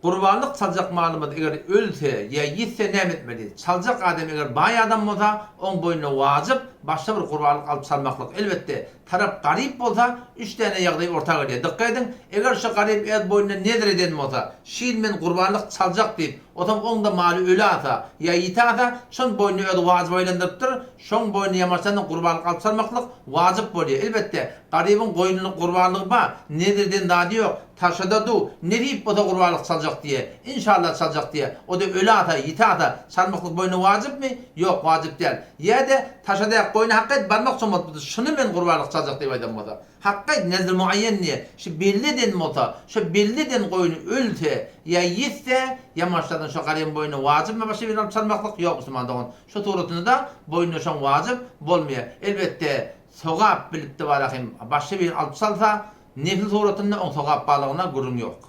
Gurbanlyk çaljak malymyz eger ölse ýa ýitse näme etmeli? Çaljak adam eger baý adam bolsa, oň boýnuna wajyp başga bir gurbanlyk alyp çalmaklyk. Elbetde, tarap garyp bolsa, üç däne ýagdaý orta gelýär. Dykgat ediň, eger şo garyp öz boýnuna nezr eden bolsa, şu ýyl men gurbanlyk çaljak diýip, otam oňda maly öli alsa ýa ýiti alsa, şon boýnuna özi wajyp aýlandyrypdyr, şoň boýnuna ýamaşdan gurbanlyk alyp çalmaklyk wajyp bolýar. Elbetde, garybyň goýnunyň gurbanlygy bar, nezr eden zady ýok, Taşada du, nesip bolsa gurbanlyk çaljak diýe. Inşallah çaljak diýe. O-da öli ata, ýiti ata, çalmaklyk boýnuna wajypmy? Ýok, wajyp däl. Ýa-da taşadaýak goýny hakgaýt barmak çomaltmydy, şuny men gurbanlyk çaljak diýip aýdan bolsa. Hakgaýt nezr muaýýen diýe, şu belli eden bolsa, şo belli eden goýny ölse, ýa ýitse, ýamaşladan şo garybyň boýnuna wajypmy başga birini alyp çalmaklyk? Ýok, musulman dogan. Şo suratynda-da boýnuna şoň wajyp bolmaýar. Elbetde, sogap bilip-de barahym başga birini alyp çalsa, Nefil suratynda oň sogap barlygyna gürrüň ýok.